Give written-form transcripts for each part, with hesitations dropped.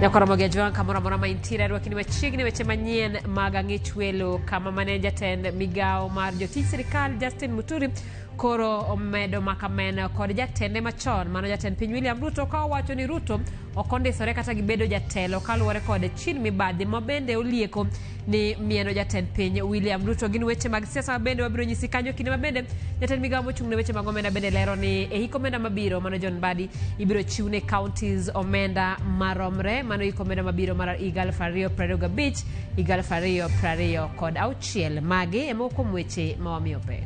Nyakoromo gi Ajwang' kamoro amora ma intiere arwakini machiegni weche manyien mag ang'ich welo kama mane jatend migawo mar jotij sirikal Justin Muturi koro omedo makamen kod jatende machon mano jatend piny William Ruto ka owacho ni Ruto ok ondisore kata gi bedo jatelo kaluwore kod chin mibadhi ma bende olieko ni mieno jatend piny William Ruto. Gin weche mag siasa ma bende wabiro nyisi kanyo kinde ma bende jatend migawo mochung' ne weche mag omenda bende lero ni e hik omenda mabiro mano John Mbadi ibiro chiw ne counties omenda maromre mano hik omenda mabiro mar higa 2025 higa 2026. Magi e moko kuom weche ma wamiyo pek.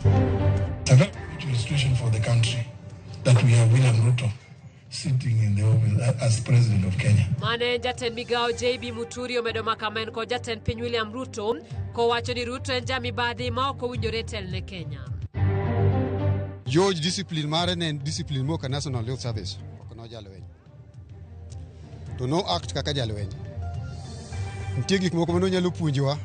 It's a very good situation for the country that we have William Ruto sitting in the office as president of Kenya. Mane jatend migawo JB Muturi omedo makamen kod jatend piny William Ruto kowacho ni Ruto en jamibadhi ma ok owinjore tel ne Kenya. George discipline mare ne en discipline moka National Youth Service, ok nojalweny. To no act kaka jalweny. Nitie gik moko mane onyalo puonjowa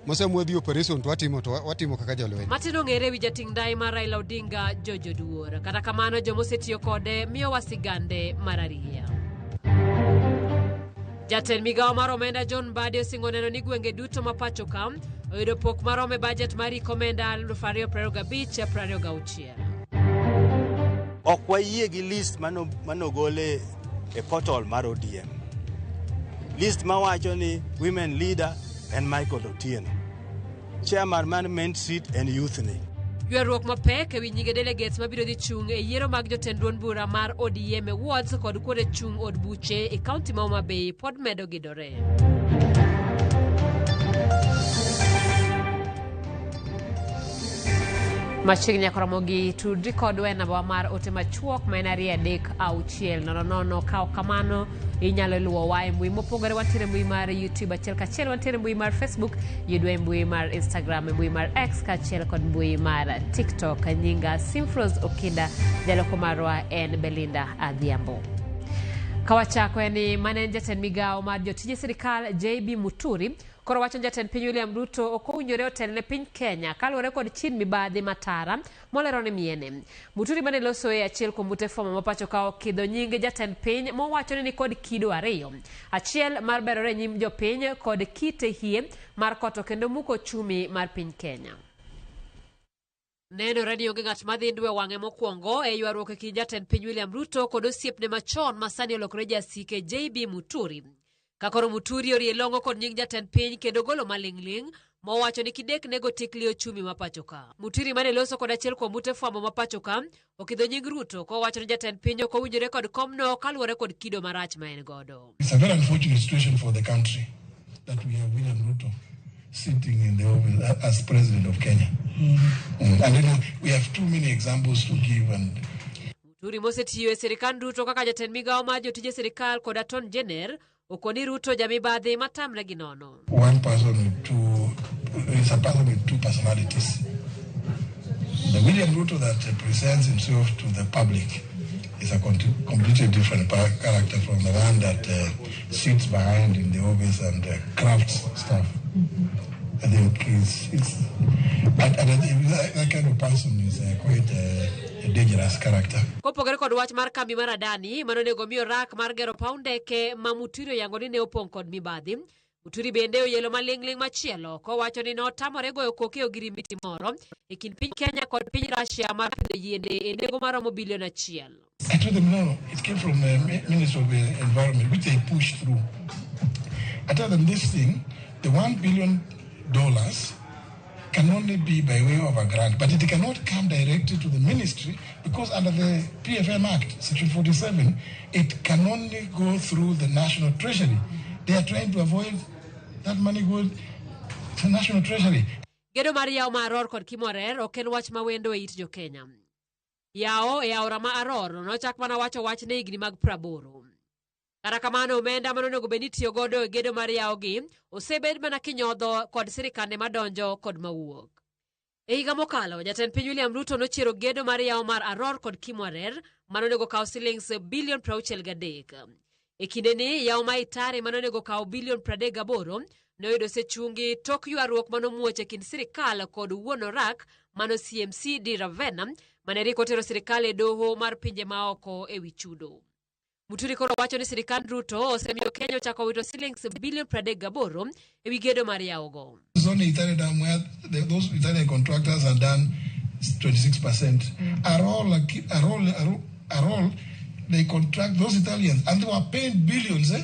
ma sama wadhi operation to watimo to watimo kaka jolweny. Matin ong'ere wi jating' ndai mar Raila Odinga George Oduor. Kata kamano joma osetiyo kode miyowa sigande mar ariya. Jatend migawo mar omenda John Mbadi osingo neno ni gwenge duto ma pacho ka oyudo pok marom e bajet mar hik omenda 2025-26. Ok wayie gi list manogol e portal mar ODM. List mawacho ni women leader en Michael Otieno. Chairman mar Main Street en youth ni. Ywaruok mapek ewi nyinge delegates mabiro dhi chung' e yiero mag jotend duond bura mar ODM e wards kod kuonde chung' od buche e kaunti ma Homa Bay pod medo gidore. Machiegni nyaka romo gi tudri kodwa e namba mar ote machuok ma en 23600. Ka ok kamano inyalo luwowa e mbui mopogore. Wantiere e mbui mar YouTube achiel kachiel, wantiere e mbui mar Facebook, yudwa e mbui mar Instagram, e mbui mar X kaachiel kod mbui mar TikTok. Nyinga Simfros Okinda, jaloko marwa en Belinda Adhiambo. Kawachako en ni mane en jatend migawo mar jotije sirikal JB Muturi koro wacho ni jatend piny William Ruto ok owinjore otel ne piny Kenya kaluwore kod chin mibadhi matara molero ni miene. Muturi mane loso e achiel kuom ute fwambo ma pacho ka okidho nying jatend piny mowacho ni nikod kido ariyo. Achiel mar berore e nyim jopiny kod kite hie mar koto kendo muko ochumi mar piny Kenya. Nenore ni onge ng'at madhi ndwe wang'e mokwongo e ywaruok e kind jatend piny William Ruto kod osiepne machon ma sani olokore jasike JB Muturi. Ka koro Muturi orie long'o kod nying jatend piny kendo golo maling'ling' mowacho ni kidek nego tikli ochumi ma pacho ka. Muturi mane loso kod achiel kuom ute fwambo ma pacho ka okidho nying Ruto kowacho ni jatend piny ok owinjore kod komno kaluwore kod kido marach ma en godo. It's a very unfortunate situation for the country that we have William Ruto sitting in the office as president of Kenya. And you know, we have too many examples to give and Muturi mosetiyo e sirikand Ruto kaka jatend migawo mar jotije sirikal kod Attorney General okoni Ruto jamibadhi matamre gi nono. One person with two, is a person with two personalities. The William Ruto that presents himself to the public is a completely different character from the one that sits behind in the office and crafts stuff. I think it's and I think that kind of person is quite a dangerous character. Kopogore kod wach mar kambi mar Adani manonego mi orak mar gero paw ndeke ma Muturi oyango ni ne opong' kod mibadhi. Muturi bende oyelo maling'ling' machielo kowacho ni notamore goyo koke e ogirimiti moro e kind piny Kenya kod piny Russia mar pidho yiende e nengo maromo bilion 1. I told them, no, it came from the Ministry of Environment, which they pushed through. I told them this thing, the $1 billion can only be by way of a grant, but it cannot come directly to the ministry because under the PFM Act, Section 47, it can only go through the National Treasury. They are trying to avoid that money go to National Treasury. Gedo mar yawo ma Aror kod Kimwarer ok en wach ma wendo e it jo-Kenya. Yawo e aora ma Aror nochak mana wacho wach ne higni mag 80. Kata kamano omenda manonego bed ni itiyo godo e gedo mar yawo gi osebed mana kinyodho kod sirikande madonjo kod mawuok. E higa mokalo, jatend piny William Ruto nochiero gedo mar yawo mar Aror kod Kimwarer manonego kaw silings bilion 63. E kindeni, yawo ma Itare manonego kaw bilion 38 noyudo osechungi tok ywaruok manomuoch e kind sirikal kod wuon orak mano CMC di Ravenna mane rik otero sirikal e doho mar pinje maoko e wi chudo. Muturi koro wacho ni sirikand Ruto osemiyo Kenya ochako wito silings bilion 38 e wi gedo mar yawogo. It's only Italian dam where those Italian contractors are done 26%. Are all, they contract those Italians, and they were paying billions. Eh?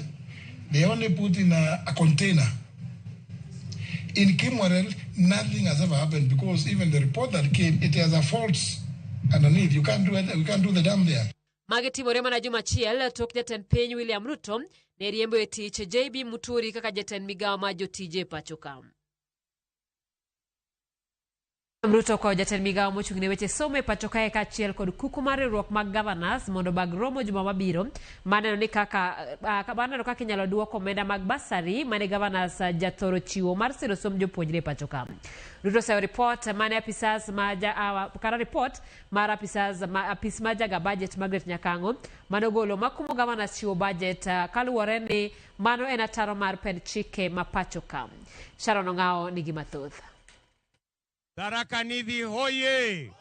They only put in a container. In Kimwarer, nothing has ever happened because even the report that came, it has a fault underneath. You can't do it. We can't do the dam there. Magi timore mana juma achiel tok jatend piny William Ruto ne riembo e tich JB Muturi kaka jatend migawo mar jotije e pacho ka. Ruto okwayo jatend migawo mochung' ne weche somo e pacho kae kaachiel kod kuku mar riwruok mag governors mondo obag romo juma mabiro mar neno ni kaka mar neno kaka inyalo duok omenda mag bursary mane governors jathoro chiwo mar siro somb jopuonjre e pacho ka. Ruto oseyo ripot mane apisas ma ja, kata ripot mar apisas ma, apis mar jaga budget Margaret Nyakang'o manogolo makumo governors chiwo budget kaluwore ni mano en ataro mar pend chike ma pacho ka. Sharon Ong'ao nigi mathoth. Tharaka Nithi hoye!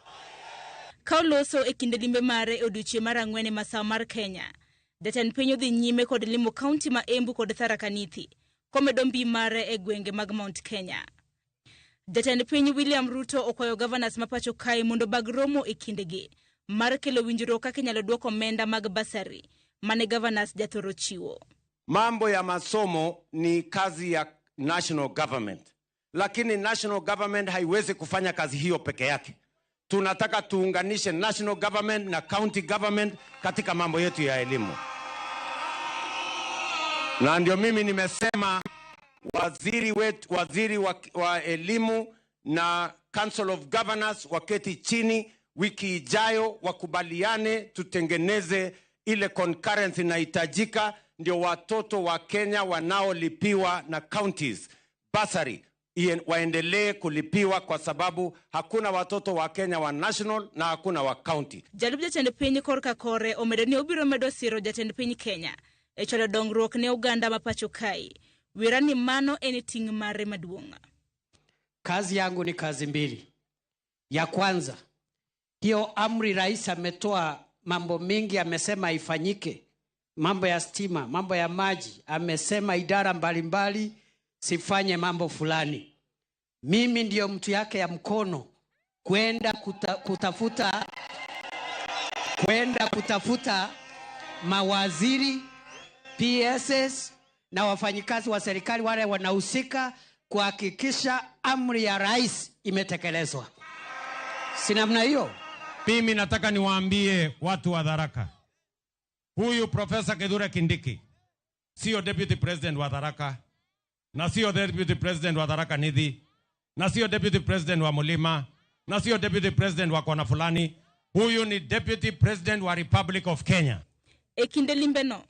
Ka oloso e kinde limbe mare e odiechieng' mar ang'wen e masawa mar Kenya, jatend piny odhi nyime kod limo kaunti ma Embu kod Tharaka Nithi, komedo mbi mare e gwenge mag Mount Kenya. Jatend piny William Ruto okwayo governors ma pacho kae mondo obag romo e kindegi mar kelo winjruok kaka inyalo duok omenda mag bursary mane governors jathoro chiwo. Mambo ya masomo ni kazi ya national government, lakini national government haiwezi kufanya kazi hiyo peke yake. Tunataka tuunganishe national government na county government katika mambo yetu ya elimu, na ndio mimi nimesema waziri wetu, waziri wa elimu na Council of Governors waketi chini wiki ijayo, wakubaliane tutengeneze ile concurrence inahitajika, ndio watoto wa Kenya wanaolipiwa na counties bursary waendelee kulipiwa, kwa sababu hakuna watoto wa Kenya wa national na hakuna wa county. Jalup jatend piny korka kore omedo ni obiro medo siro jatend piny Kenya e chwalo dongruok ne oganda ma pacho kae. Wira ni mano en ting' mare maduong'. Kazi yangu ni kazi mbili. Ya kwanza, hiyo amri rais ametoa mambo mingi, amesema ifanyike, mambo ya stima, mambo ya maji, amesema idara mbalimbali sifanye mambo fulani. Mimi ndiyo mtu yake ya mkono kwenda kutafuta mawaziri, PSs na wafanyikazi wa serikali wale wanahusika kuhakikisha amri ya rais imetekelezwa. Si namna hiyo? Mimi nataka niwaambie watu wa Tharaka, huyu Profesa Kithure Kindiki sio deputy president wa Tharaka na sio deputy president wa Tharaka Nithi na sio deputy president wa Mulima na sio deputy president wa kona fulani. Huyu ni deputy president wa Republic of Kenya. E kinde limbeno,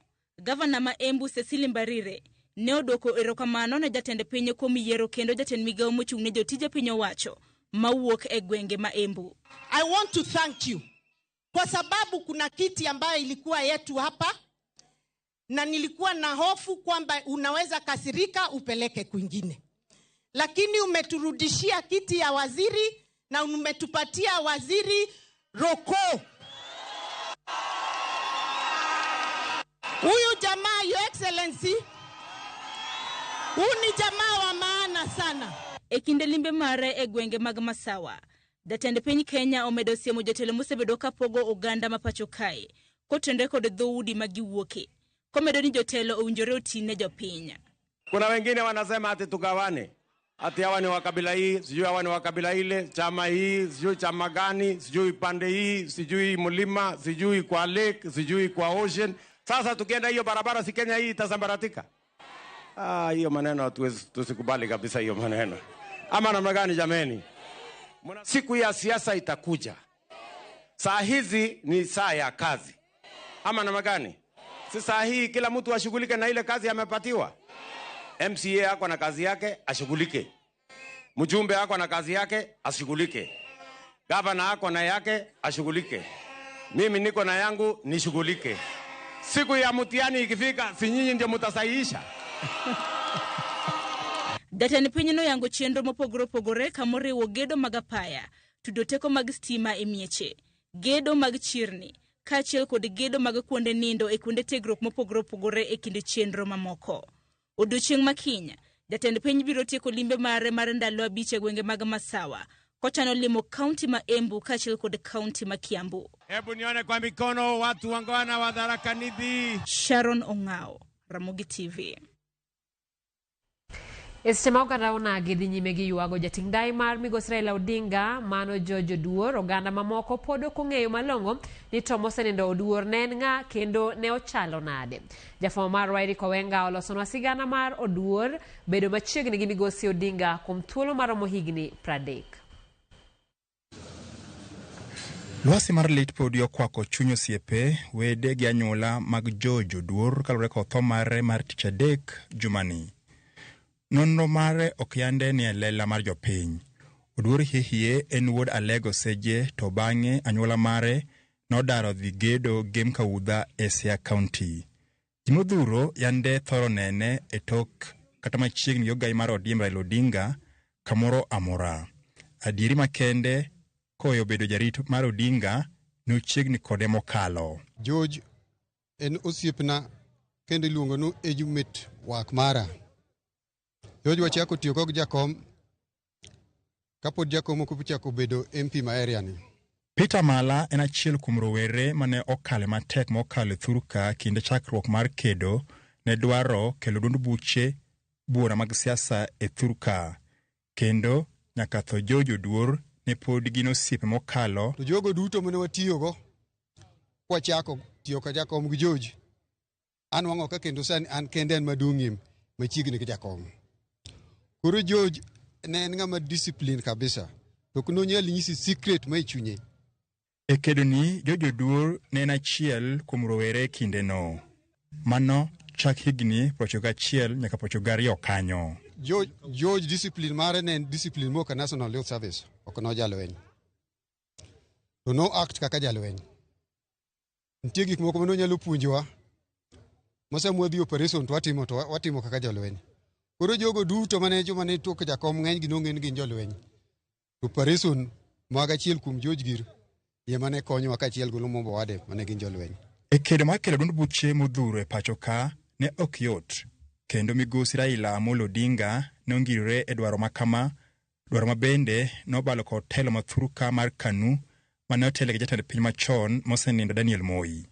gavana ma Embu Cecily Mbarire ne odwoko erokamano ne jatend piny kuom yiero kendo jatend migawo mochung' ne jotije piny owacho mawuok e gwenge ma Embu. I want to thank you kwa sababu kuna kiti ambayo ilikuwa yetu hapa na nilikuwa na hofu kwamba unaweza kasirika upeleke kwingine, lakini umeturudishia kiti ya waziri na umetupatia waziri Roko. Huyu jamaa, Your Excellency, huyu ni jamaa wa maana sana. E kinde limbe mare e gwenge mag Masawa, jatend piny Kenya omedo siemo jotelo mosebedo kapogo oganda ma pacho kae kotenore kod dhoudi ma giwuoke, komedo ni jotelo owinjore oti ne jopiny. Kuna wengine wanasema ati tugawane, ati hawa ni wa kabila hii, sijui hawa ni wa kabila ile, chama hii, sijui chama gani, sijui pande hii, sijui mlima, sijui kwa lake, sijui kwa ocean. Sasa tukienda hiyo barabara, si Kenya hii itasambaratika? Ah, hiyo maneno hatuwezi, tusikubali kabisa hiyo maneno. Ama namna gani jameni? Siku ya siasa itakuja. Saa hizi ni saa ya kazi. Ama namna gani? Si saa hii kila mtu ashughulike na ile kazi amepatiwa. MCA ako na kazi yake ashughulike. Mjumbe ako na kazi yake ashughulike. Gavana ako na yake ashughulike. Mimi niko na yangu nishughulike. Siku ya mtihani ikifika, si nyinyi ndio mtasahihisha? Jatend piny noyango chenro mopogore opogore kamoriwo gedo mag apaya, tudo teko mag stima e mieche, gedo mag chirni, kaachiel kod gedo mag kuonde nindo e kuonde tiegruok mopogore opogore e kind chenro mamoko. Odiochieng' ma kiny, jatend piny biro tieko limbe mare mar ndalo 5 e gwenge mag Masawa, kochano limo kaunti ma Embu kaachiel kod kaunti ma Kiambu. Hebu nione kwa mikono watu wangwana wa Tharaka Nithi. Sharon Ong'ao, Ramogi TV. E seche ma oganda onagi dhi nyime gi ywago jating' ndai mar migosi Raila Odinga, mano George Oduor, oganda mamoko pod ok ong'eyo malong'o ni to mosenindo Oduor ne en ng'a kendo ne ochalo nade. Jafwambo marwa Eric Owenga olosonwa sigana mar Oduor bedo machiegni gi migosi Odinga kuom thuolo maromo higni 30. Lwasi mar lit podi okwako chuny osiepe, wede gi anyuola mag George Oduor kaluwore kod tho mare mar tich adek jumani. Nonro mare ok yande ni e lela mar jopiny. Oduor hihie en wuod Alego Seje to bang'e anyuola mare nodaro dhi gedo Gem Kaudha e Siaya County. Ji modhuro yande thoro nene e tok kata machiegni gi ogai mar ODM Raila Odinga kamoro amora. Adieri makende koweyo bedo jarit mar Odinga nochiegni kode mokalo. George en osiepna kendo iluongo ni ejumit wak mara. George wachako tiyo kod jakom kapod jakom ok ochako bedo MP ma area ni. Peter Mala en achiel kuom rowere mane okale matek mokalo e thurka kinde chakruok mar kedo ne dwaro kelo duond buche buora mag siasa e thurka. Kendo nyaka tho George Oduor ne pod gin osiepe mokalo. To jogo duto mane watiyogo kwachako tiyo ka jakom gi George, an wang'o ka kendo sani an kende an maduong'ie machiegni gi jakom. Koro George ne en ng'ama discipline kabisa, to ok nonyal nyisi secret ma e chunye. E kedoni, George Oduor ne en achiel kuom rowere kindeno. Mano chak higni 91 nyaka 92 kanyo. George discipline mare ne en discipline mowuok e National Youth Service, ok nojalweny. To no act kaka jalweny. Nitie gik moko mane onyalo puonjowa, ma sama wadhi operation to watimo to watimo kaka jolweny. Koro jogo duto mane joma ne tok jakom ng'eny gi nong'e ni gin jolweny. Operation mag achiel kuom George gir ema ne konyowa kaachiel gi Lumumba Wade mane gin jolweny. E kedo mar kelo duond buche modhuro e pacho ka ne ok yot, kendo migosi Raila Amolo Odinga ne ongirore e dwaro makama, dwaro ma bende nobalo kod telo ma thurka mar KANU mane otelo gi jatend piny machon mosenindo Daniel Moi.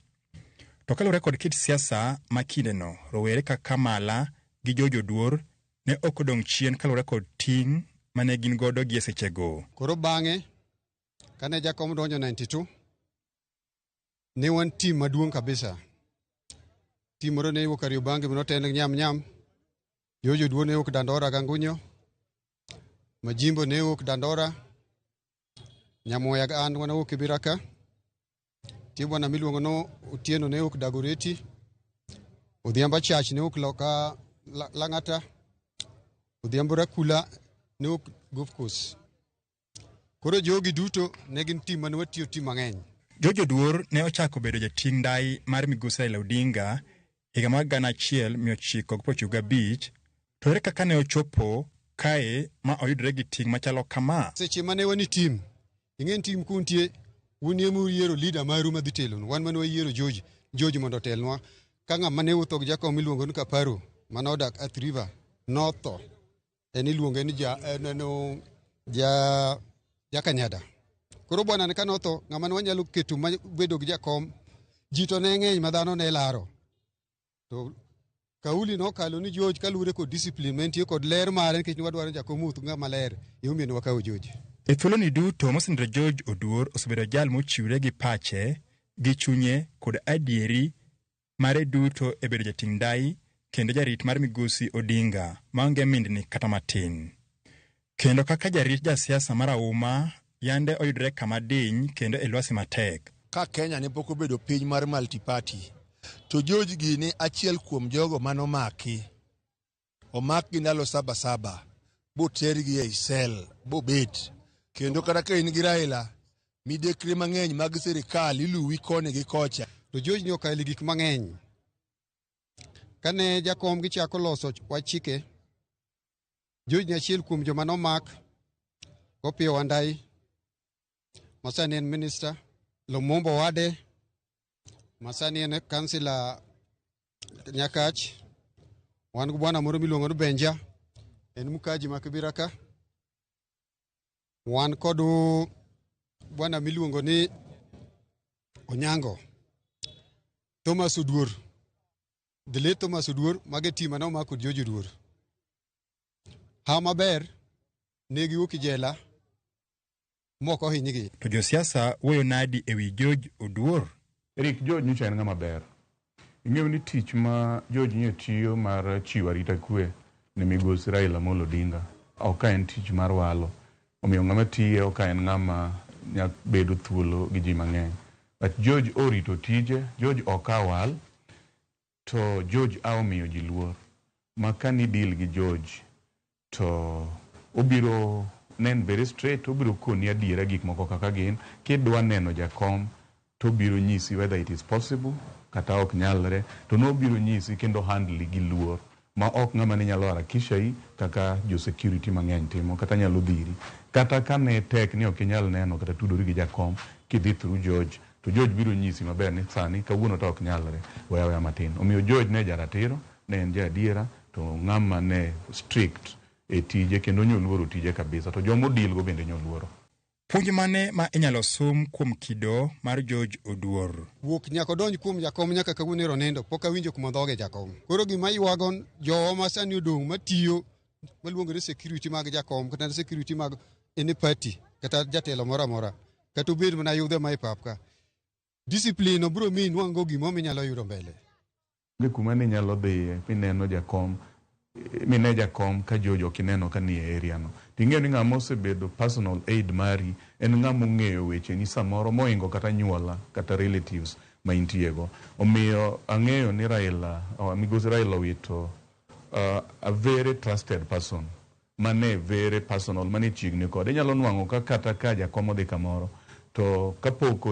To kaluwore kod kit siasa ma kindeno, rowere kaka Mala gi George Oduor ne ok odong' chien kaluwore kod ting' mane gin godo gi e sechego. Koro bang'e, kane jakom donjo 92, ne wan team maduong' kabisa. Team moro ne wuok Kariobangi mane oten Nyam Nyam, George Oduor ne wuok Dandora Gangunyo, Majimbo ne wuok Dandora, Nyamoya an wan wuok Kibera ka, nitie bwana miluongo no Otieno ne wuok Dagoretti, Odhiambo Achach ne wuok loka Lang'ata, Odhiambo Rakula ne wuok Golf Course. Koro jogi duto ne gin team mane watiyo team mang'eny. George Oduor ne ochako bedo jating' ndai mar migosi Raila Odinga higa mar 1995, to ere kaka ne ochopo kae ma oyudore gi ting' machalo kama? Seche mane wan e team, ing'e ni team kuntie, un ema uyiero leader maru madhi telonu. Wan mane wayiero George, George mondo otelnwa. Ka ng'ama ne wuotho gi jakom miluongo ni Kaparo, mane odak Athi River, notho. En iluonge ni ja Jakanyada. Koro bwana ni kanotho, ng'ama ne wanyalo keto ma bedo gi jakom, ji to ne ng'eny ma dhano ne laro. To kauli nokalo ni George kaluwore kod discipline mantie kod ler mare, nikech ne wadwaro jakom wuoth ng'ama ler, emomiyo ne wakawo George. E thuoloni duto mosenindo George Oduor osebedo jal mochiwre gi pache, gi chunye kod adieri mare duto e bedo jating' ndai kendo jarit mar migosi Odinga maonge mindni kata matin. Kendo kaka jarit jasiasa marahuma yande oyudore kama diny kendo e lwasi matek. Ka Kenya ne pok obedo piny mar multi-party, to George gini achiel kuom jogo manomaki. Omakgi ndalo 7 botergi ei sel bobet. Kendo kata ka in gi Raila, midekre mang'eny mag sirikal iluwi koni gi kocha. To George ni okalo gik mang'eny. Kane jakom gichako loso wach chike, George ni achiel kuom joma nomak Opiyo Wandayi, ma sani en minister, Lumumba Wade, Masani en kansila Nyakach. Wan gi bwana moro miluongo ni Benja, en mukaji ma Kibira ka. Wan kod bwana miluongo ni Onyango, Thomas Oduor, the late Thomas Oduor, mago e team mane omako George Oduor. Hawa maber, ne giwuok e jela mok ohinygi. To josiasa wuoyo nadi e wi George Oduor? Eric, George nyocha en ng'ama ber. Ing'eyo ni tich ma George nyo tiyo mar chiwo arita kwe ne migosi Raila Amolo Odinga ok ka en tich mar walo. Omiyo ng'ama tiye ok ka en ng'ama nya bedo thuolo gi ji mang'eny. But George orito tije, George ok a wal, to George a omiyo ji luor. Ma ka ni deal gi George to obiro nen very straight, obiro koni adiera gik moko kaka gin. Kidwa neno jakom to obiro nyisi whether it is possible kata ok nyalre, to nobiro nyisi kendo handle gi luor ma ok ng'ama ne nyalo harakisha kaka jo security mang'eny timo kata nyalo dhiri. Kata ka ne tek ni ok inyal neno kata tudori gi jakom kidhi through George, to George biro nyisi maber ni sani kawuono to ok nyalre, we aweya matin. Omiyo George ne jaratiro, ne en jaadiera, to ng'ama ne strict e tije kendo nyoluoro tije kabisa, to joma odil go bende nyoluoro. Puonj mane ma inyalo sum kuom kido mar George Oduor? Wuok nyaka odonj kuom jakom nyaka kawuono ero nindo, pok awinjo kuma dhoge jakom. Koro gima ywago jowa ma sani odong' matiyo maluongore security mag jakom kata security mag any party kata jatelo moro amora kata obed mana yudhe ma e pap ka. Discipline biro miyi inwang'go gimo minyalo yudo mbele. Onge kuma ne inyalo dhiye mineno jakom mine jakom ka George ok ineno ka nie area no. Ting'eyo ni ng'ama osebedo personal aid mari en ng'ama ong'eyo wecheni samoro moingo kata anyuola kata relatives ma intie go. Omiyo ang'eyo ni Raila, migosi Raila owito a very trusted person mane very personal mane chiegni kode. Inyalo nwang'o ka kata ka jakom odhi kamoro to kapok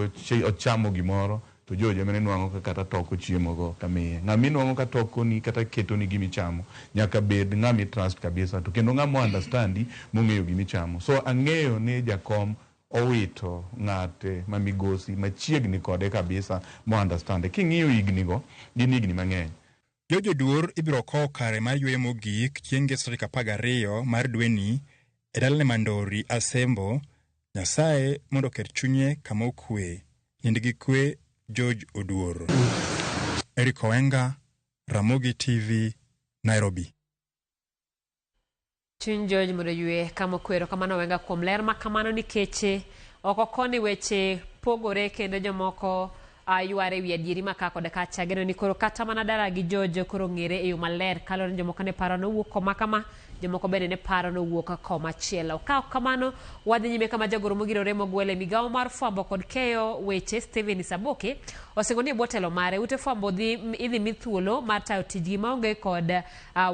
ochamo gimoro to George ema inwang'o ka kata toko chiemo go kamiye. Ng'ama inwang'o ka tokoni kata ketoni gimichamo nyaka bed ng'ama i trust kabisa to kendo ng'ama understandi mong'eyo gimichamo. So ang'eyo ni jakom owito ng'ate ma migosi machiegni kode kabisa mo understand. King'iyo higni go gin higni mang'eny. George Oduor ibiro kowo kare mar yweyo mogik chieng' ngeso tarik 12 mar dweni e dalane Mandori, Asembo. Nyasaye mondo oket chunye kama okwe. Nind gi kwe, George Oduor. Eric Owenga, Ramogi TV, Nairobi. Chuny George mondo oywe kama okwe. Erokamano Owenga kuom ler ma kamano nikech ok okoni weche pogore kendo jomoko yware wi adieri ma ka kod kacha. Ageno ni koro kata mana dala gi George koro ong'ere e yo maler kaluwore ni jomoko ne paro nowuok koma kama, jomoko bende ne paro nowuok koma chielo. Ka ok kamano, wadhi nyime kama jagoro mogirore mogwel e migawo mar fwambo kod keyo weche Stephen Isaboke osingo ni e bwo telo mare ute fwambo idhi mi thuolo mar tayo tijgi maonge kod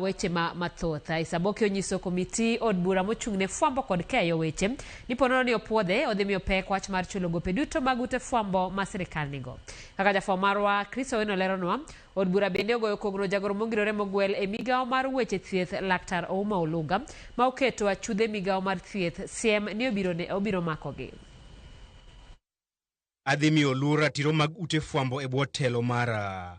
weche mathoth. Isaboke onyiso komiti od bura mochung' ne fwambo kod keyo weche ni ponono ni opuodhe odhi miyo pek wach mar chulo gope duto mag ute fwambo ma sirikal nigo. Kaka jafwambo marwa Chris Owino leronwa, od bura bende ogoyo kogno jagoro mongirore mogwel e migawo mar weche thieth Laktar Ouma Oluga ma oketo achudhe migawo mar thieth siem ni obiro makogi. Adhi miyo luor ratiro mag ute fwambo e bwo telo mara.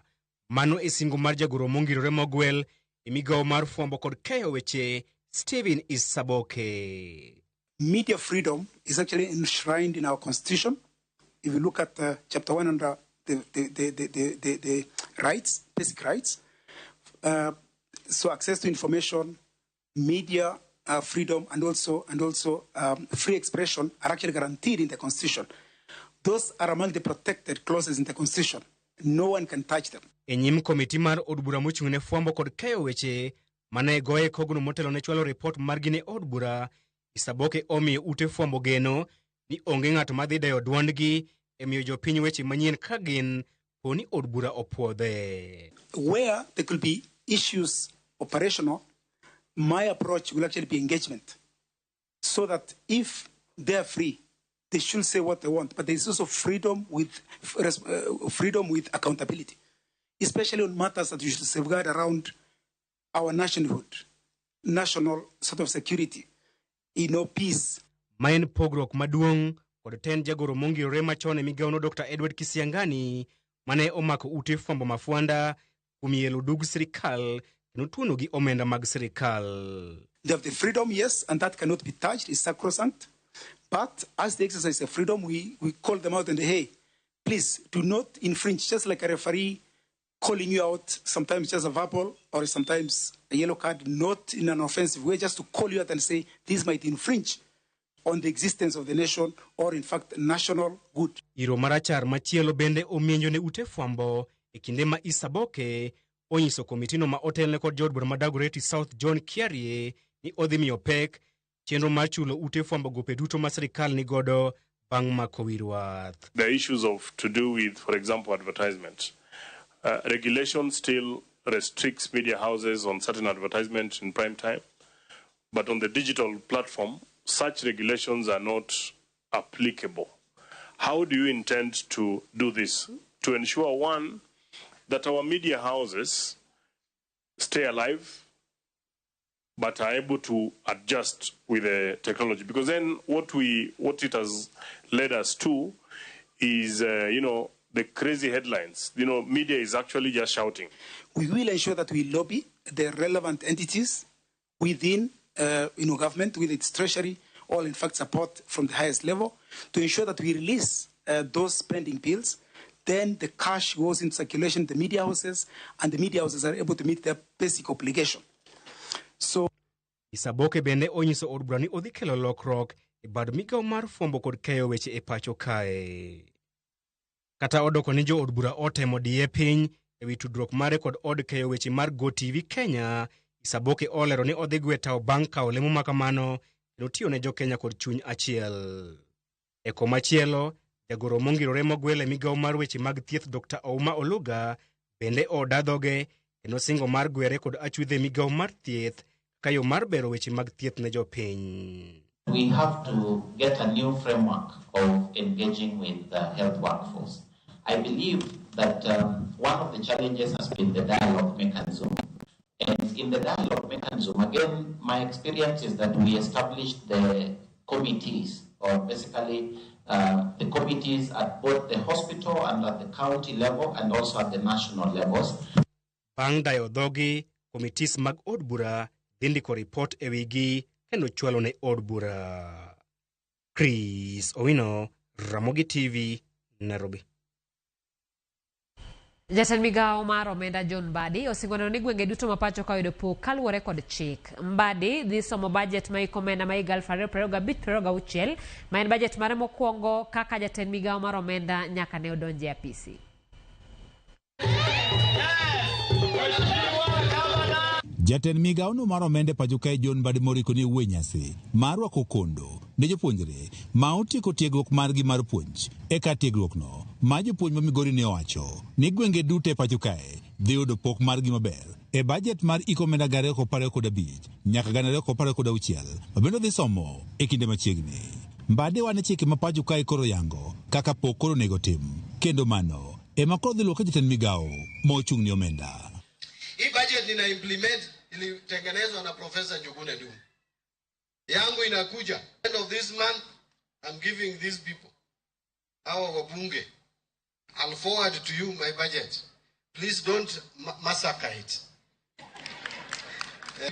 Mano e singo mar jagoro mongirore mogwel e migawo mar fwambo kod keyo weche Stephen Isaboke. Media freedom is actually enshrined in our constitution. If you look at chapter 1 under the rights, basic rights, so access to information, media freedom, and also free expression are actually guaranteed in the constitution. Those are among the protected clauses in the constitution. No one can touch them. E nyim komiti mar od bura mochung' ne fwambo kod keyo weche mane goye kogno motelo ne chwalo ripot margi ne od bura, Isaboke omiyo ute fwambo geno ni onge ng'at madhi deyo duondgi e miyo jopiny weche manyien ka gin po ni od bura opuodhe. Where there could be issues operational, my approach will actually be engagement, so that if they are free, they should say what they want. But there is also freedom with accountability, especially on matters that you should safeguard around our nationhood, national sort of security, peace. Ma en pogruok maduong' kod tend jagoro mongirore machon e migawono Dr. Edward Kisiangani mane omako ute fwambo mafwanda kuom yelo dug sirikal kendo tuono gi omenda mag sirikal. They have the freedom, yes, and that cannot be touched, it's sacrosanct. But as they exercise their freedom, we call them out and say, hey, please do not infringe, just like a referee calling you out, sometimes just a verbal or sometimes a yellow card, not in an offensive way, just to call you out and say this might infringe on the existence of the nation or in fact national good. Iro marachar machielo bende omienjo ne ute fwambo e kinde ma Isaboke onyiso komitino ma otelne kod jaod bura ma Dagoretti South John Kiarie ni odhi miyo pek chenro mar chulo ute fwambo gope duto ma sirikal nigodo bang' mako wi rwath. The issues of to do with, for example, advertisement. Regulation still restricts media houses on certain advertisement in prime time, but on the digital platform, such regulations are not applicable. How do you intend to do this? To ensure, one, that our media houses stay alive, but are able to adjust with the technology. Because then what it has led us to is, the crazy headlines. You know, media is actually just shouting. We will ensure that we lobby the relevant entities within government, with its treasury, all in fact support from the highest level, to ensure that we release those pending bills. Then the cash goes into circulation, the media houses, and the media houses are able to meet their basic obligation. So Isaboke bende onyiso od bura ni odhi kelo lokruok e bad migawo mar fwambo kod keyo weche e pacho kae. Kata odoko ni jo od bura otemo diye piny ewi tudruok mare kod od keyo weche mar GoTV Kenya, Isaboke olero ni odhi gwe tao bang' kawo lemo makamano kendo tiyo ne jo Kenya kod chuny achiel. E komachielo, jagoro mongirore mogwel e migawo mar weche mag thieth Dr. Ouma Oluga bende oda dhoge kendo singo mar gwere kod achudhe migawo mar thieth kaka yo mar bero weche mag thieth ne jopiny. We have to get a new framework of engaging with the health workforce. I believe that one of the challenges has been the dialogue mechanism. And in the dialogue mechanism, again, my experience is that we established the committees, or basically the committees at both the hospital and at the county level and also at the national levels. Bang' dayo dhogi, committees mag od bura dhi ndiko ripot e wigi kendo chwalo ne od bura. Chris Owino, Ramogi TV, Nairobi. Jatend migawo mar omenda John Mbadi osingo neno ni gwenge duto ma pacho ka oyudo pok kaluwore kod chik. Mbadi dhi somo bajet ma hik omenda ma higa 2025-2026 ma en bajet mare mokwongo kaka jatend migawo mar omenda nyaka ne odonje e apisi. Jatend migawono mar omenda e pacho kae John Mbadi moriko ni owuoyo e nyasi mar rwako kondo ne jopuonjre ma otieko tiegruok margi mar puonj. E kar tiegruokno ma jopuonj ma Migori ne owacho ni gwenge duto e pacho kae dhi yudo pok margi maber e bajet mar hik omenda 2025 nyaka 2026 ma bende dhi somo e kinde machiegni. Mbadi wane chike ma pacho kae koro yango kaka pok koro onego tim kendo mano ema koro dhi luwo ka jatend migawo mochung' ne omenda. Hii budget nina implement ilitengenezwa na Professor Njuguna Ndung'u. Yangu inakuja. End of this month, I'm giving these people, our wabunge, I'll forward to you my budget. Please don't massacre it.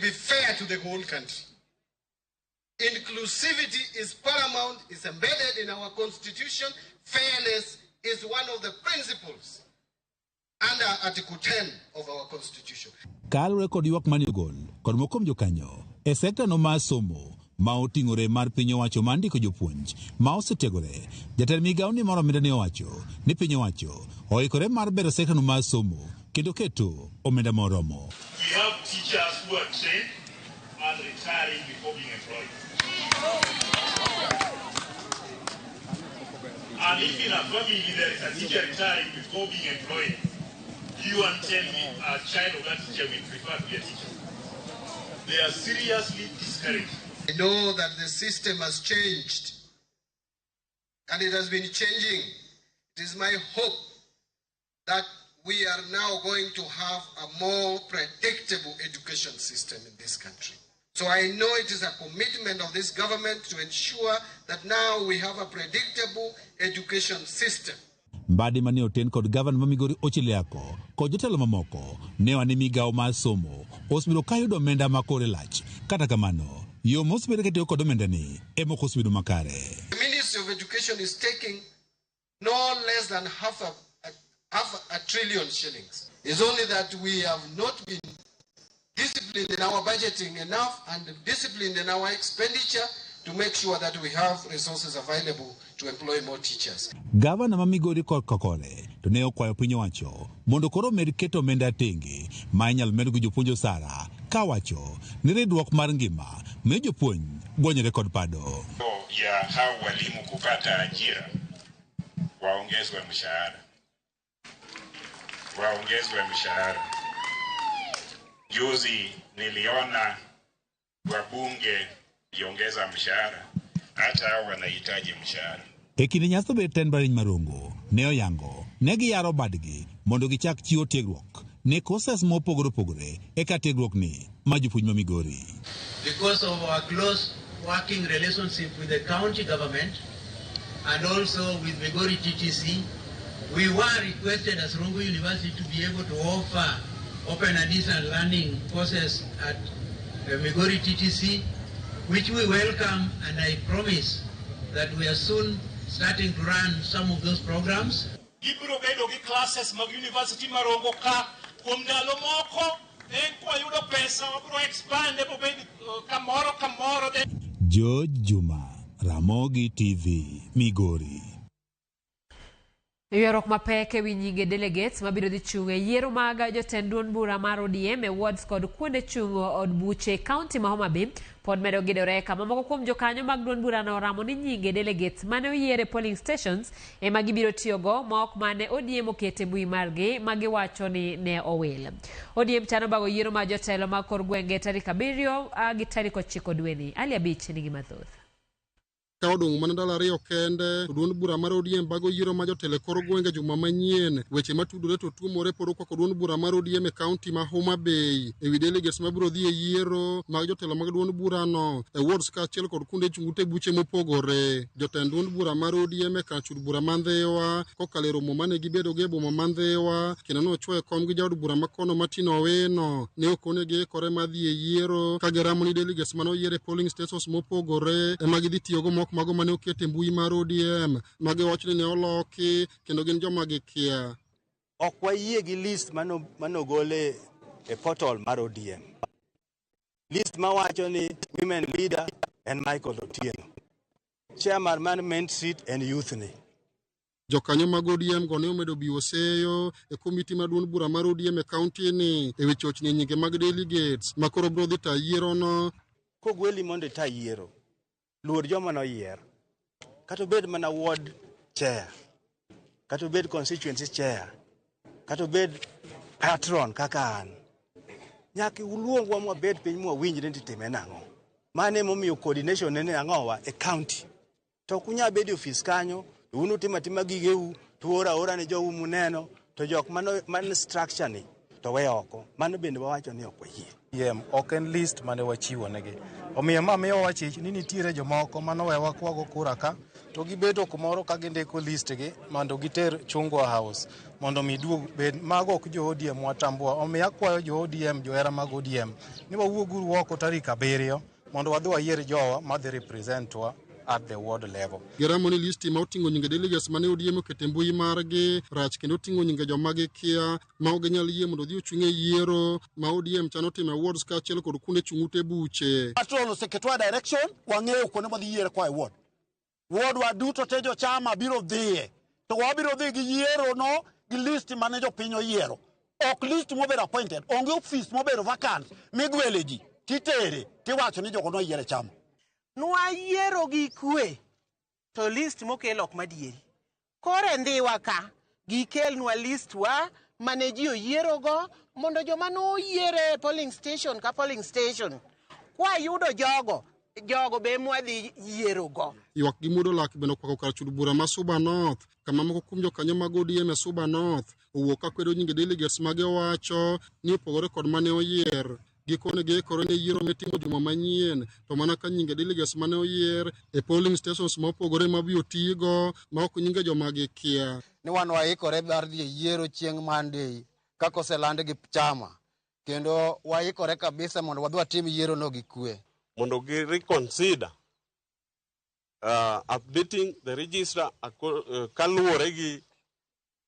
Be fair to the whole country. Inclusivity is paramount, is embedded in our constitution. Fairness is one of the principles under Article 10 of our constitution. Kaluwore kod ywak mane ogol kod moko kuom jokanyo e sekta no mar somo ma oting'ore mar piny owacho mar ndiko jopuonj ma osetiegore, jatend migawo ni mar omenda ne owacho ni piny owacho oikore mar bero sekta no mar somo kendo keto omenda moromo. We have teachers who are trained and retiring before being employed. And if in a family there is a teacher retiring before being employed, you and tell me a child of that teacher will prefer to be a teacher. They are seriously discouraged. I know that the system has changed, and it has been changing. It is my hope that we are now going to have a more predictable education system in this country. So I know it is a commitment of this government to ensure that now we have a predictable education system. Mbadi mane oten kod gavana ma Migori Ochilo Ayacko kod jotelo mamoko ne oa ni migawo mar somo osebedo ka yudo omenda ma kore lach. Kata kamano, yo mosebedo kitiyo kod omendani ema ok osebedo makare. The Ministry of Education is taking no less than half a trillion shillings. It's only that we have not been disciplined in our budgeting enough and disciplined in our expenditure to make sure that we have resources available to employ more teachers. Gavana ma Migori korka kore to ne okwayo piny owacho mondo koro omed keto omenda tenge ma inyalo medgo jopuonj osara kawacho ni ridruok mar ngima miyo jopuonj gwonyore kod pado. Ya hao walimu kupata ajira, waongezwe mshahara, waongezwe mshahara. Juzi niliona wabunge iongeza mshahara, hata hao wanahitaji mshahara. E kinde nyasi bet tend mbalariany ma Rongo ne oyango ne giyaro badgi mondo gichak chiwo tiegruok ne courses mopogore opogore e kar tiegruok ni ma jopuonj ma Migori. Because of our close working relationship with the county government and also with Migori TTC, we were requested as Rongo University to be able to offer open and distance learning courses at Migori TTC, which we welcome, and I promise that we are soon starting to run some of those programs. Gibiro bedo gi classes mag university ma Rongo ka kuom ndalo moko, then kwayudo pesa wabiro expand mobed kamoro kamoro then. George Juma, Ramogi TV, Migori. Ywaruok mapek ewi nyinge delegates mabiro dhi chung' e yiero mag jotend duond bura mar ODM e wards kod kuonde chung' od buche e kaunti ma Homa Bay pod medo gidore, kama moko kuom jokanyo mag duond burano oramo ni nyinge delegates mane oyier e polling stations ema gibiro tiyogo, ma ok mane ODM oketo e mbui margi ma giwacho ni ne owil. ODM chano bago yiero mar jotelo mag kor gwenge tarik 7 gi tarik 9 dweni. Ali Abich nigi mathoth. Ka odong' mana ndalo 2 kende to duond bura mar ODM bago yiero ma jotelo e kor gwenge juma manyien. Weche matudore to tuomore pod okwako duond bura mar ODM e kaunti ma Homa Bay ewi delegates mabiro dhi e yiero mag jotelo mag duond burano e wards kaachiel kod kuonde chung' ute buche mopogore. Jotend duond bura mar ODM e kar chud bura ma Ndhiwa kokalo e romo mane gibedo go e boma ma Ndhiwa kendo nochwo e kom gi jaod bura makono Martin Owino ne okone giikore mar dhi e yiero ka giramo ni delegates mane oyier e polling stations mopogore ema gidhi tiyogo mok mago mane oket e mbui mar ODM ma giwacho ni ne oloki kendo gin joma gikia. Ok wayie gi list manogol e portal mar ODM. List mawacho ni women leader en Michael Otieno. Chairman mar Main Street en youth ni. Jokanyo mag ODM go ne omedo biwo seyo e komiti mar duond bura mar ODM e kaunti ni e wi chochni nyinge mag delegates ma koro biro dhi ta yierono. Kogweli mondo ita yiero, luor joma noyier. Kata obed mana ward chair, kata obed constituency chair, kata obed patron kaka an. Nyaka uluongwa mwabed piny mwawinjre ni time nang'o. Mano emomiyo coordination nene ang'owa e county. To ok unyal bedo e ofis kanyo, to un utimo atima gigeu, to uoro aora ne jou muneno, to jok man structure ni to we oko. Mano bende wawacho ni ok wayie. ODM ok en list mane wachiwo negi. Omiyo ma miyo wachich ni nitiere jomoko manowewa kwago kura ka to gibedo kumoro ka gindiko list gi mondo giter Chungwa House mondo mi duog bed mago ok jo ODM watambua. Omiyo akwayo jo ODM, johera mag ODM ni wawuoguru oko tarik 7 mondo wadhi wayier jowa madhi represent wa at the ward level. Giramo ni listi ma oting'o nyinge delegates mane ODM oketo e mbui margi rach kendo oting'o nyinge joma gikia ma ok ginyal yie mondo odhi ochung' e yiero ma ODM chano timo e wards kaachiel kod kuonde chung' ute buche. Patron oseketwa direction, wang'eyo kuonde mwadhi yiere koa e ward. Ward wa duto te jochama biro dhiye. To wabiro dhi gi yiero no gi list mane jopiny oyiero. Ok list mobedo appointed, onge office mobedo vacant migwele ji titere tiwacho ni jogo noyier e chama. Nwayiero gi kwe to list mokel ok madieri. Koro e Ndhiwa ka gikelnwa list wa mane ji oyierogo mondo joma noyiere e polling station ka polling station kwayudo jogo, jogo be mwadhi yierogo. Ywak gi muodo lak bende okwako kar chud bura ma Suba North, kama moko kuom jokanyo mag ODM e Suba North owuok ka kwedo nyinge delegates ma giwacho ni opogore kod mane oyier. Gikone giikore ne yiero mitimo juma manyien, to mana ka nyinge delegates mane oyier e polling stations ma opogore ma biro tigo ma ok nyinge joma gikia. Ni wan waikore mar dhi e yiero chieng' Monday kaka oseland gi chama, kendo waikore kabisa mondo wadhi watim yiero no gi kwe. Mondo gi reconsider updating the register kaluwore gi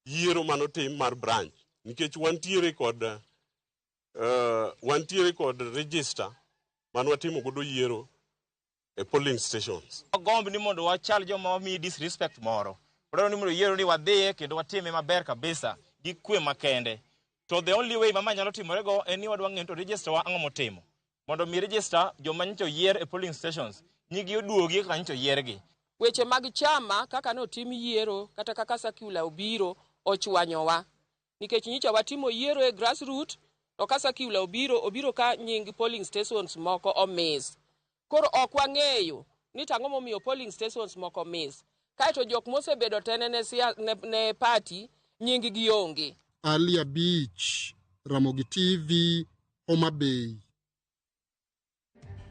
yiero manotim mar branch, nikech wantiere kod register man watimo godo yiero e polling stations. Gomb ni mondo wachal joma wamiyi disrespect moro. Wadwaro ni mondo yiero ni wadhiye kendo watime maber kabisa gi kwe makende. To the only way mama nyalo timorego en ni wadwa ng'eyo to register wa ang'o motimo. Mondo mi register joma nyocha oyier e polling stations nyigi oduogi kaka nyocha oyiergi. Weche mag chama kaka notim yiero kata kaka circular obiro ochwanyowa. Nikech nyocha watimo yiero e grassroot, to ka circular obiro ka nying polling stations moko omiss. Koro ok wang'eyo ni tang'o momiyo polling stations moko miss. Kaeto jok mosebedo tene ne party nying gi onge. Alia Beach, Ramogi TV, Homa Bay.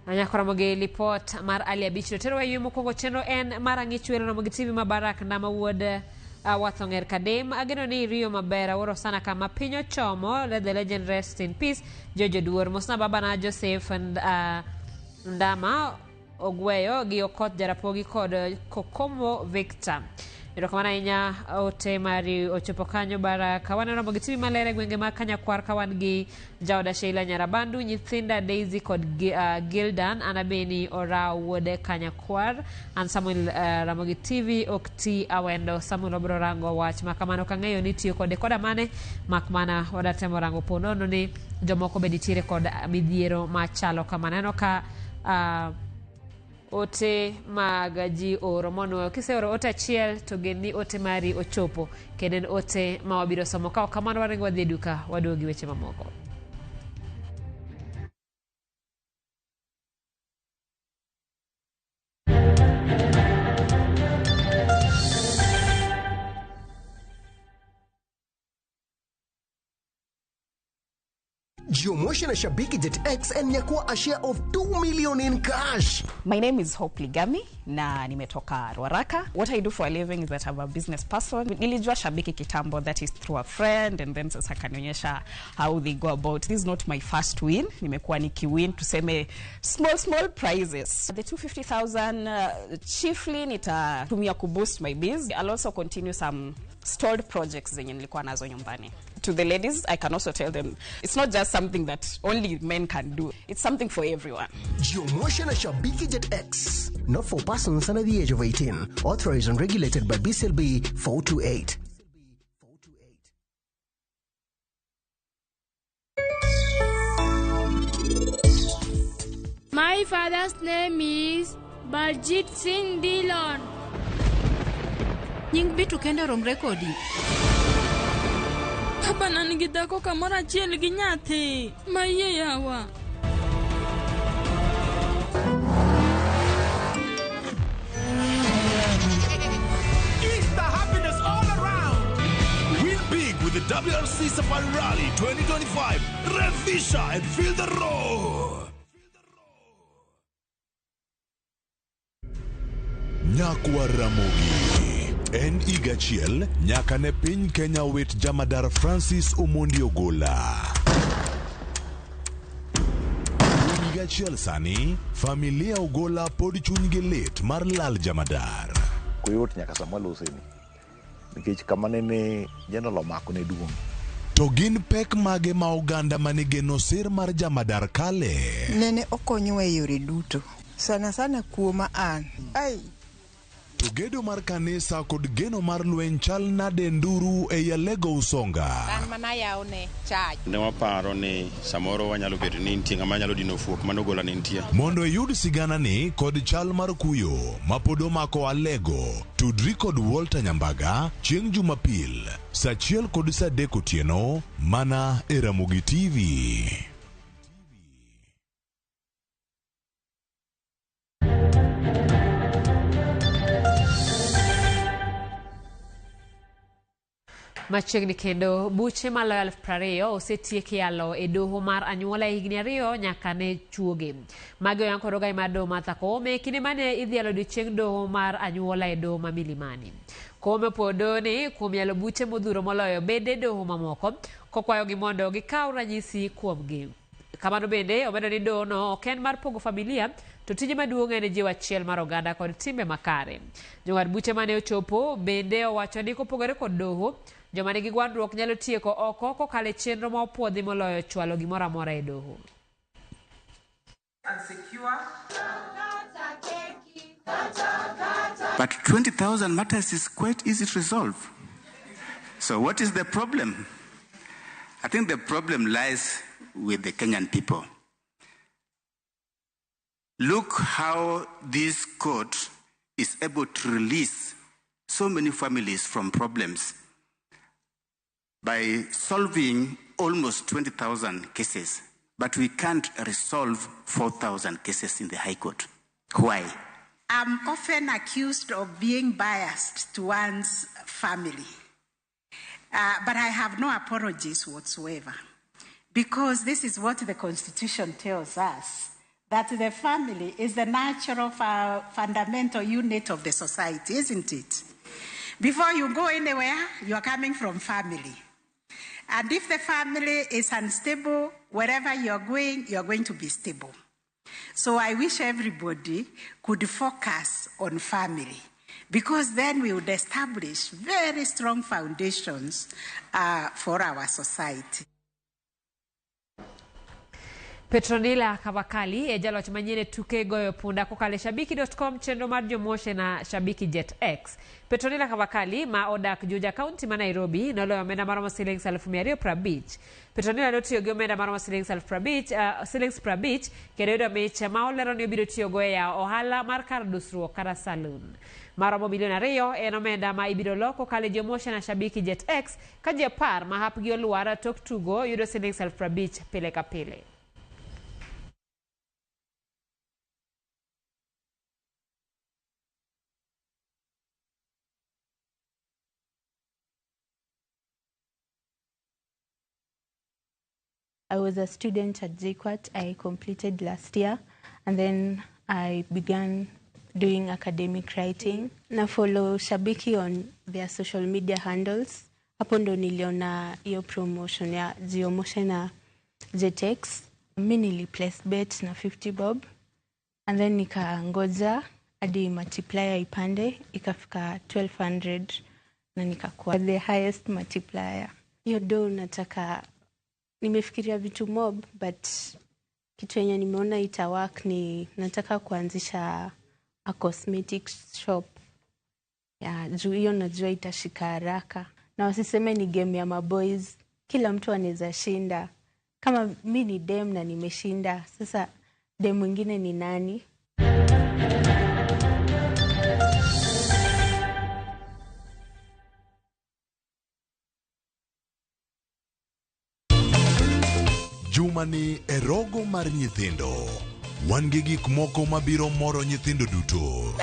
Anyako Ramogi lipot mar Ali Abich to tero yumo mokwongo chenro en mar ang'ich welo Ramogi TV ma Barak Ndama wuod Wathonger Kadem. Ageno ni iriyo maber, awuoro sana kama piny ochomo. Let the legend rest in peace. Jojo Duor mosna baba na Joseph and Ndama Ogweyo gi Okoth Jarapogi kod Kokomo Victor. Erokamano ahinya, ote mari ochopo kanyo Baraka. Waneno Ramogi TV maler e gwenge mag Kanyakwar ka wan gi jaoda Sheila Nyarabandu, nyithinda Daisy kod Gildan, Anabeni Orao wuod Kanyakwar, an Samuel Ramogi TV ok ti awendo. Samuel obro rango wach ma kamano kang'eyo ni tiyo kode koda mane mak mana wadatemo rango po nono ni jomoko be nitiere kod midhiero machalo kamano. Aneno ka ote mag ji oro monuoyo. Kiseoro ote achiel to gen ni ote mari ochopo, kendo en ote ma wabiro somo. Ka ok kamano waringo wadhi e duka waduogo gi weche mamoko. Jiomotion na Shabiki Jet X and nyakua a share of 2 million in cash. My name is Hope Ligami na nimetoka Ruaraka. What I do for a living is that I'm a business person. Nilijua Shabiki kitambo, that is through a friend, and then sasa akanionyesha how they go about. This is not my first win. Nimekuwa nikiwin tuseme small small prizes. The 250,000 chiefly nitatumia kuboost my biz. I'll also continue some stalled projects zenye nilikuwa nazo nyumbani. To the ladies, I can also tell them it's not just something that only men can do. It's something for everyone. Jiomotion na Shabiki Jet X. Not for persons under the age of 18. Authorized and regulated by BCLB 428. My father's name is Baljeet Singh Dillon. Nying Bitu kende romre kodi. Baba na nigi dhako kamoro achiel gi nyathi. Ma iye yawa. Easter happiness all around. Win big with the WRC Safari Rally 2025. Revisha and feel the roar. Nyakwa Ramogi. En higa achiel nyaka ne piny Kenya wit jamadar Francis Omondi Ogola. Kuom higa achiel sani, familia Ogola pod chunygi lit mar lal jamadar. Koyot nyaka sama waloseni nikech kama nene general omako ne duong'. To gin pek mage ma oganda manigeno sir mar jamadar kale? Nene okonyowa e yore duto, sana sana kuoma an. Ai. To gedo mar kanisa kod geno mar lweny chal nade nduru e Alego Usonga? An mana yawne church. Ne waparo ni samoro wanyalo bedo ni nitie ng'ama nyalo dino fuok mano Ogola ne nitie. Mondo iyud siganani kod chal mar kuyo mapod omako Alego, tudri kod Walter Nyambaga chieng' Jumapil saa 1 kod saa 3 otieno mana e Ramogi TV. Machiegni kendo buche maloyo 20,000 osetiek yalo e doho mar anyuola e higni 2 nyaka ne chuoge. Magi oyang kod ogai mar doho Martha Koome kinde mane idhialo odiochieng' doho mar anyuola e doho ma Milimani. Koome opuoyo doho ni kuom yalo buche modhuro moloyo bede doho mamoko kokwayogi mondo gikaw ranyisi kuomgi. Kamano bende omedo ni doho no ok en mar pogo familia to tije maduong' en jiwo achiel mar oganda kod timbe makare. Jong'ad buche mane ochopo bende owacho ni kopogore kod doho, joma nigi gwandruok nyalo tieko oko kokalo e chenro ma opuodhi moloyo chwalo gimoro amora e doho. But 20,000 matters is quite easy to resolve. So what is the problem? I think the problem lies with the Kenyan people. Look how this court is able to release so many families from problems by solving almost 20,000 cases, but we can't resolve 4,000 cases in the High Court. Why? I'm often accused of being biased to one's family, but I have no apologies whatsoever, because this is what the Constitution tells us, that the family is the natural fundamental unit of the society, isn't it? Before you go anywhere, you are coming from family. And if the family is unstable, wherever you are going to be stable. So I wish everybody could focus on family, because then we would establish very strong foundations for our society. Petronila Kavakali e jaloch manyien e tuke goyo punda kokalo e shabiki.com chenro mar jomoshe na Shabiki Jet X. Petronila Kavakali ma odak Juja County ma Nairobi noloyo omenda maromo siling 250,000. Petronila notiyo gi omenda maromo siling 50,000 kendo yudo mich ma olero ni obiro tiyogo e yawo ohala mar kar dusruok kata saloon. Maromo milion 2 en omenda ma ibiro lo kokalo e jomoshe na Shabiki Jet X ka ji 10 ma hapgi olwar tok tugo yudo siling 50,000 pile ka pile. I was a student at JKUAT. I completed last year, and then I began doing academic writing. Na follow Shabiki on their social media handles. Hapo ndo niliona hiyo promotion ya Geomotion na JetX. Mi nili place bet na 50 bob, and then nikangoja hadi multiplier ipande ikafika 1200 na nikakuwa the highest multiplier. Hiyo do nataka, nimefikiria vitu mob, but kitu yenye nimeona ita work ni nataka kuanzisha a cosmetic shop. Ya, juu hiyo najua itashika haraka. Na wasiseme ni game ya maboys, kila mtu anaweza shinda. Kama mi ni dem na nimeshinda, sasa dem mwingine ni nani? Juma ni e rogo mar nyithindo. Wan gi gik moko mabiro moro nyithindo duto.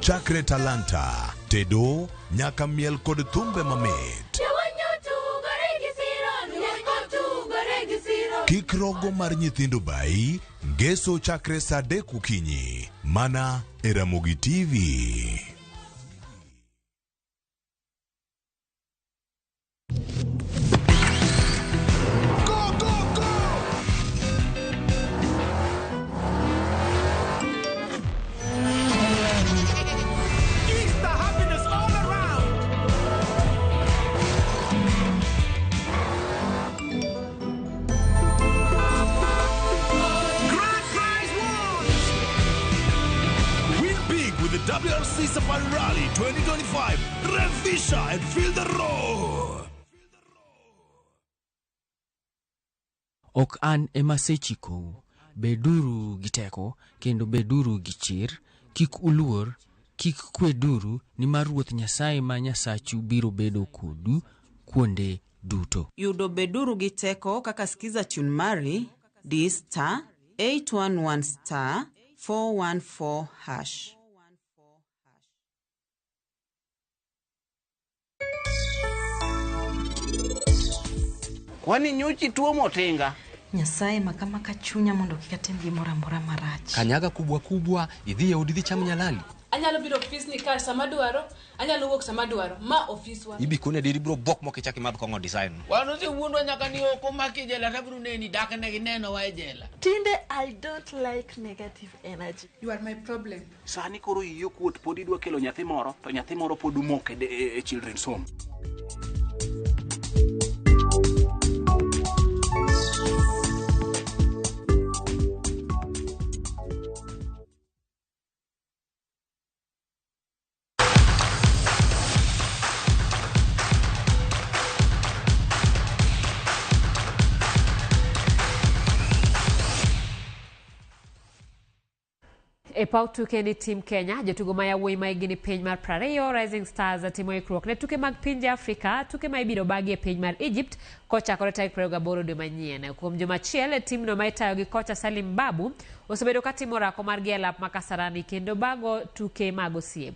Chakre talanta, tedo, nyaka miel kod thumbe mamit. Kik rogo mar nyithindo bai, ngeso chakre saa 3 okinyi. Mana e Ramogi TV. WRC Safari Rally 2025. Revisha and feel the roar. Ok an ema asechikou, beduru gi teko kendo beduru gi chir, kik uluor, kik kweduru, nimar Ruoth Nyasaye ma Nyasachu biro bedo kodu kuonde duto. Yudo beduru gi teko kaka skiza tune mari di star 811 star 414 hash. Kwani nyochi tuomo tinga? Nyasaye makamaka chunya mondo kik atim gimoro amora marach. Kanyaga kubwa kubwa, idhi e odi dhi cham nyalali. Anyalo biro ofis ni kar sama dwaro, anyalo wuok sama dwaro. Ma ofiswa. Ibi kone diri biro bok mok ichak imadh kong'o design. Wan osewuondwa nyaka ni ok omaki e jela to abiro neni dak ne ginenowa e jela. Tinde I don't like negative energy. You are my problem. Sani koro iyi okuot pod idwa kelo nyathi moro to nyathi moro pod umok e, e children's home. E paw tuke ni Team Kenya, jotugo ma yawuoyi ma higni piny mar 20 Rising Stars timo ikruok ne tuke mag pinje Afrika, tuke ma ibiro bagi e piny mar Egypt kochakore tarik 28 dwe manyien. Kuom juma achiel, timno ma itayo gi kocha Salim Babu osebedo ka timo orako margi e lap ma Kasarani kendo bago tuke mag osiep.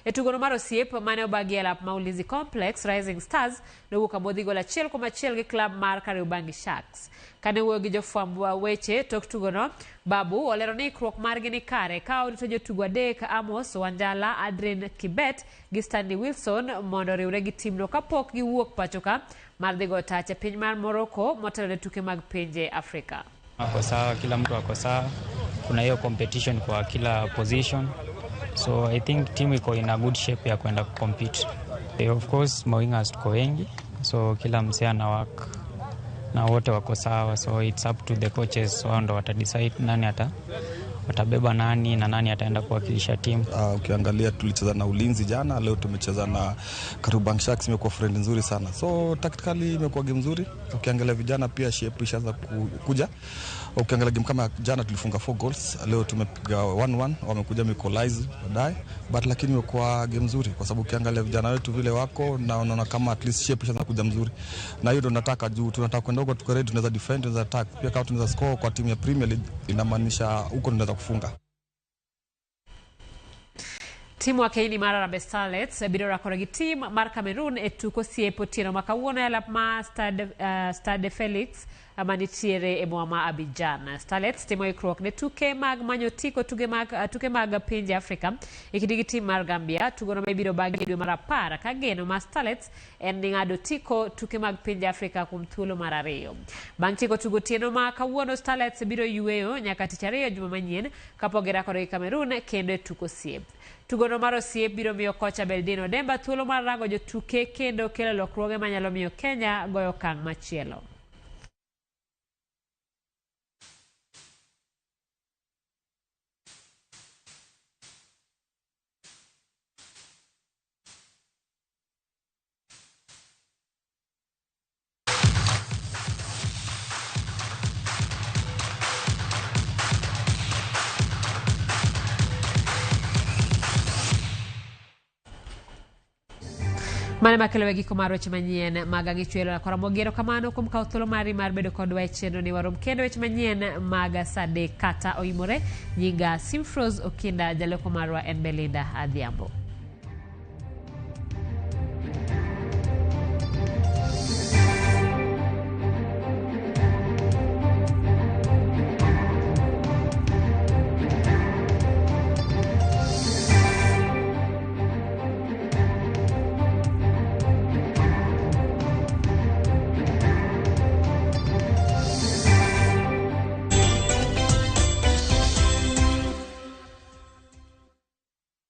E tugono mar osiep mane obagi e lap ma Ulinzi Complex, Rising Stars nowuok amodhi gol 1-1 gi klab mar Kariobangi Sharks. Kane owuoyo gi jofwamb weche tok tugono, Babu olero ni ikruok margi ni kare ka orito jotugo adek Amos Wanjala, Adrian Kibet gi Stanley Wilson mondo oriwre gi timno kapok giwuok pachoka mar dhi go tach e piny mar Morocco motelo ne tuke mag pinje Afrika. Ako sawa, kila mtu ako sawa. Kuna hiyo competition kwa kila position, so I think team iko in a good shape ya kwenda kucompete. Of course mawingers tuko wengi, so kila msee ana work na wote wako sawa, so it's up to the coaches, wao ndo watadecide nani ata watabeba nani na nani ataenda kuwakilisha timu. Ukiangalia tulicheza na Ulinzi jana, leo tumecheza na Kariobangi Sharks, imekuwa friend nzuri sana. So tactically imekuwa game nzuri. Ukiangalia vijana pia shape ishaanza kuja. Ukiangalia game kama jana tulifunga 4 goals, leo tumepiga 1-1, wamekuja equalize baadaye, but lakini imekuwa game nzuri kwa sababu ukiangalia vijana wetu vile wako na unaona kama at least shape ishaanza kuja mzuri, na hiyo ndo nataka juu tunataka kwenda huko tuko ready, tunaweza defend, tunaweza attack pia, kama tunaweza score kwa timu ya Premier League inamaanisha huko tunaweza kufunga. Timu wa Keini mar Harambee Starlets biro rakore gi tim mar Cameroon e tuk osiep otieno ma kawuono e lap ma Stade Felix manitiere e boma ma Abidjan. Starlets timo ikruok ne tuke mag manyo tiko tuke mag pinje Afrika e kinde gi tim mar Gambia. Tugono ma ibiro bagi e dwe mar 10 ka geno ma Starlets en ni ng'ado tiko tuke mag pinje Afrika kuom thuolo mar 2. Bang' tieko tugo otieno ma kawuono, Starlets biro yueyo nyaka tich ariyo juma manyien kapok girakore gi Cameroon kendo e tuk osiep. Tugono mar osiep biro miyo kocha Beldino Demba thuolo mar rango jotuke kendo kelo lokruoge manyalo miyo Kenya goyo okang' machielo. Mane makelo e giko mar weche manyien mag Ang'ich Welo kora mogero kamano kuom kawo thuolo mari mar bedo kodwa e chenro ni warom kendo weche manyien mag saa 3 kata oimore. Nyinga Simfros Okinda, jaloko marwa en Belinda Adhiambo.